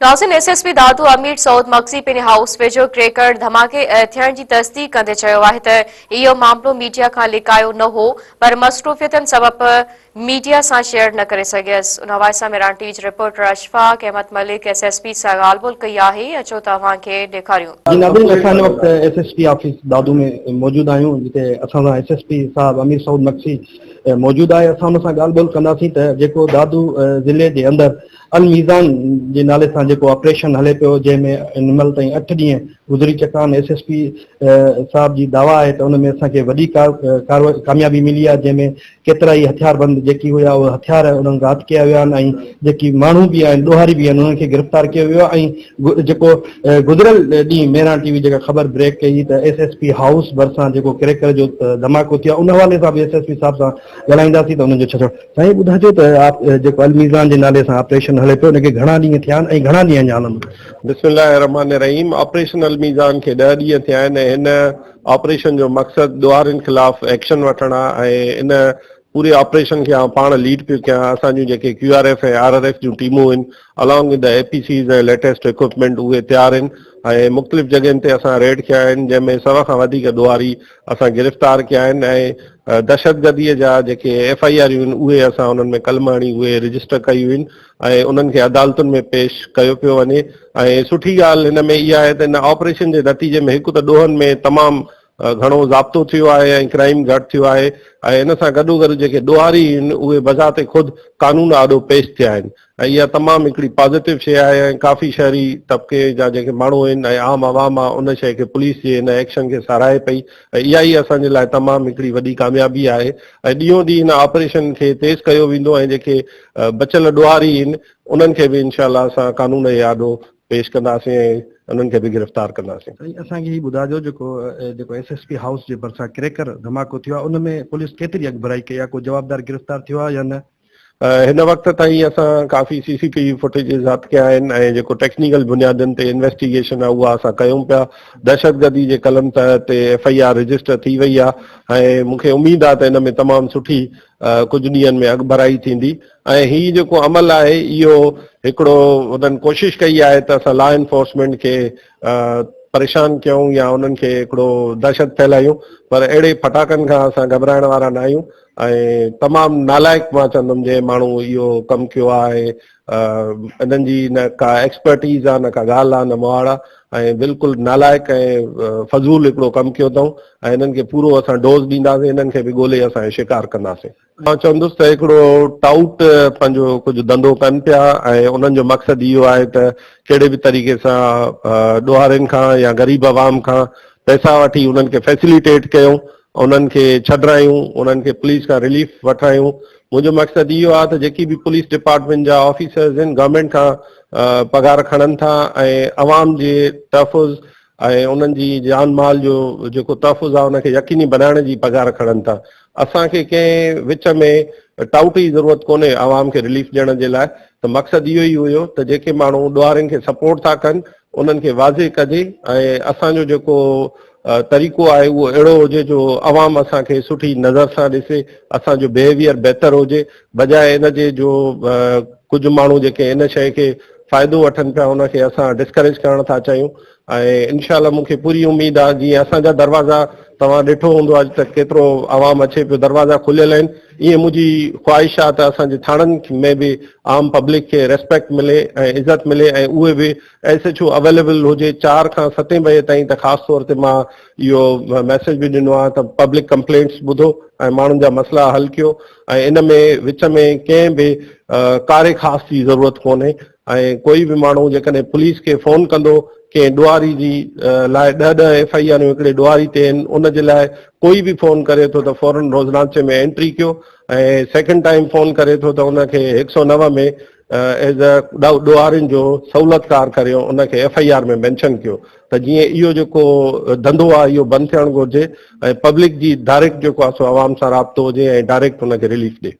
ناظرين S S P Dadu Amir Saud Magsi پني house ويجهو ڪريڪر ڌماڪي ٿيڻ جي تصديق ڪندي چيو آهي ته اهو معاملو ميڊيا کان لڪايو نه هو پر مصروفيتن سبب ميڊيا سان شيئر نه ڪري سگهيس. ان حوالي سان ميران ٽي وي جي reporter Ashfaq Ahmed Malik S S P سان ڳالهه ٻولهه ڪئي آهي اچو ته اوهان کي ڏيکاريون. جي ناظرين اسان هن وقت S S P office Dadu ۾ موجود آهيون جتي اسان سان ايس ايس پي صاحب امير سعود مگسي موجود آهي اسان ان سان ڳالهه ٻولهه ڪنداسين ته جيڪو دادو ضلعي جي اندر الميزان جي نالي سان جيڪو آپريشن هلي پيو جنهن ۾ هن مهل تائين اٺ ڏينهن گذري چڪا آهن ايس ايس پي صاحب جي دعويٰ آهي ته ان ۾ اسان کي وڏي ڪاميابي ملي آهي جنهن ۾ ڪيترائي هٿياربند جيڪي هيا اهي هٿيار انهن کان هٿ ڪيا ويا آهن ۽ جيڪي ماڻهو به آهن ڏوهاري به آهن انهن کي گرفتار ڪيو ويو آهي ۽ جيڪو گذريل ڏينهن مهراڻ ٽي وي جيڪا خبر بريڪ ڪئي ته ايس ايس پي هائوس ڀرسان جيڪو ڪريڪر جو ڌماڪو ٿيو آهي ان حوالي سان به ايس ايس پي صاحب سان ڳالهائينداسين ته انهن جو ڇا چوڻ سائين ٻڌائجو ته جيڪو الميزان جي نالي سان آپريشن هلي پيو ان کي گهڻا ڏينهن ٿيا آهن ۽ گهڻا ڏينهن اڃا هلندو؟ بسم الله الرحمٰن الرحيم آپريشن الميزان کي ڏهه ڏينهن ٿيا آهن ۽ هن آپريشن جو مقصد ڏوهارين خلاف ايڪشن وٺڻ آهي ۽ ان پوري آپريشن کي آئون پاڻ ليڊ پيو ڪيان اسان جون جيڪي Q R F ۽ R R F جون ٽيمون آهن along with the A P Cs ۽ latest equipment اهي تيار آهن ۽ مختلف جڳهين تي اسان ريڊ ڪيا آهن جنهن ۾ سو کان وڌيڪ ڏوهاري اسان گرفتار ڪيا آهن ۽ دهشتگردي جا جيڪي ايف I آريون آهن اهي اسان انهن ۾ قلم هڻي اهي رجسٽر ڪيون آهن ۽ انهن کي عدالتن ۾ پيش ڪيو پيو وڃي ۽ سٺي ڳالهه هن ۾ اها آهي ته ان آپريشن جي نتيجي ۾ هڪ ته ڏوهن ۾ تمام گهڻو ضابطو ٿيو آهي ۽ ڪرائيم گهٽ ٿيو آهي ۽ ان سان گڏوگڏ جيڪي ڏوهاري آهن اهي بذات خود قانون آڏو پيش ٿيا آهن ۽ اها تمام هڪڙي پازيٽو شيء آهي ۽ ڪافي شهري طبقي جا جيڪي ماڻهو آهن ۽ عام عوام آهي ان شيء کي پوليس جي هن ايڪشن کي ساراهي پئي ۽ اها ئي اسان جي لاء تمام هڪڙي وڏي ڪاميابي آهي ۽ ڏينهون ڏينهن هن آپريشن کي تيز ڪيو ويندو ۽ جيڪي بچيل ڏوهاري آهن انهن کي به انشاء الله اسان قانون جي آڏو پيش ڪنداسين ۽ انهن کي به گرفتار ڪنداسين. سائين اسان کي هي ٻڌاجو جيڪو جيڪو ايس ايس پي هائوس جي ڀرسان ڪريڪر ڌماڪو ٿيو آهي ان ۾ پوليس ڪيتري اڳڀرائي ڪئي آهي ڪو جوابدار گرفتار ٿيو آهي يا نه؟ هن وقت تائين اسان ڪافي سي سي ٽي وي فوٽيجز هٿ ڪيا آهن ۽ جيڪو ٽيڪنيڪل بنيادن تي انويسٽيگيشن آهي اها اسان ڪيون پيا دهشتگردي جي قلم تحت ايف I R register ٿي وئي آهي ۽ مون کي اميد آهي ته ان ۾ تمام سٺي ڪجهه ڏينهن ۾ اڳڀرائي ٿيندي ۽ هي جيڪو عمل آهي اهو هڪڙو انهن ڪوشش ڪئي آهي ته اسان لا انفورسمينٽ کي پريشان ڪيون يا انهن کي هڪڙو دهشت ڦهلايون پر اهڙي ڦٽاڪن کان اسان گهٻرائڻ وارا نه آهيون ۽ تمام نالائق مان چوندم جنهن ماڻهو اهو ڪم ڪيو آهي انهن جي نه ڪا ايڪسپرٽيز آهي نه ڪا ڳالهه آهي نه مهاڙ آهي ۽ بلڪل نالائق ۽ فضول هڪڙو ڪم ڪيو اٿئون ۽ انهن کي پورو اسان ڊوز ڏينداسين انهن کي به ڳولي اسان شڪار ڪنداسين. مان چوندس ته هڪڙو ٽائوٽ پنهنجو ڪجهه ڌنڌو ڪن پيا ۽ انهن جو مقصد اهو آهي ته ڪهڙي به طريقي سان ڏوهارين کان يا غريب عوام کان پئسا وٺي انهن کي فيسليٽيٽ ڪيون انهن کي ڇڏرايون، انهن کي پوليس کان رليف وٺرايون. منهنجو مقصد اهو آهي ته جيڪي به پوليس ڊپارٽمينٽ جا آفيسرز آهن گورنمينٽ کان پگهار کڻن ٿا ۽ عوام جي تحفظ ۽ انهن جي جان مال جو جيڪو تحفظ آهي ان کي يقيني بنائڻ جي پگهار کڻن ٿا. اسان کي ڪنهن وچ ۾ ٽائوٽ جي ضرورت ڪونهي عوام کي رليف ڏيڻ جي لاء ته مقصد اهو ئي هيو ته جيڪي ماڻهو ڏوهارين کي سپورٽ ٿا ڪن انهن کي واضح ڪجي ۽ اسان جو جيڪو طريقو آهي اهو اهڙو هجي جو عوام اسان کي سٺي نظر سان ڏسي، اسان جو بيهيويئر بهتر هجي، بجاء ان جي جو ڪجهه ماڻهو جيڪي ان شيء کي فائدو وٺن پيا ان کي اسان ڊسڪريج ڪرڻ ٿا چاهيون ۽ انشاء الله مون کي پوري اميد آهي جيئن اسان جا دروازا توهان ڏٺو هوندو اڄ ته ڪيترو عوام اچي پيو دروازا کليل آهن ائين منهنجي خواهش آهي ته اسان جي ٿاڻن ۾ به عام پبلڪ کي ريسپيڪٽ ملي ۽ عزت ملي ۽ اهي به ايس ايڇ او اويليبل هجي چار کان ستين بجي تائين ته خاص طور تي مان اهو ميسيج به ڏنو آهي ته پبلڪ ڪمپلينٽس ٻڌو ۽ ماڻهن جا مسئلا حل ڪيو ۽ ان ۾ وچ ۾ ڪنهن به ڪاري خاص جي ضرورت ڪونهي ۽ ڪوئي به ماڻهو جيڪڏهن پوليس کي فون ڪندو ڪنهن ڏوهاري جي لاء ڏهه ڏهه ايف I آريون هڪڙي ڏوهاري تي آهن ان جي لاء ڪوئي به فون ڪري ٿو ته فورن روزنامچي ۾ انٽري ڪيو ۽ سيڪنڊ ٽائيم فون ڪري ٿو ته ان کي هڪ سو نو ۾ ايز اي ڏوهارين جو سهولتڪار ڪريو ان کي ايف I R ۾ mention ڪيو ته جيئن اهو جيڪو ڌنڌو آهي اهو بند ٿيڻ گهرجي ۽ پبلڪ جي ڊائريڪٽ جيڪو آهي سو عوام سان رابطو هجي ۽ ڊائريڪٽ ان کي رليف ڏي.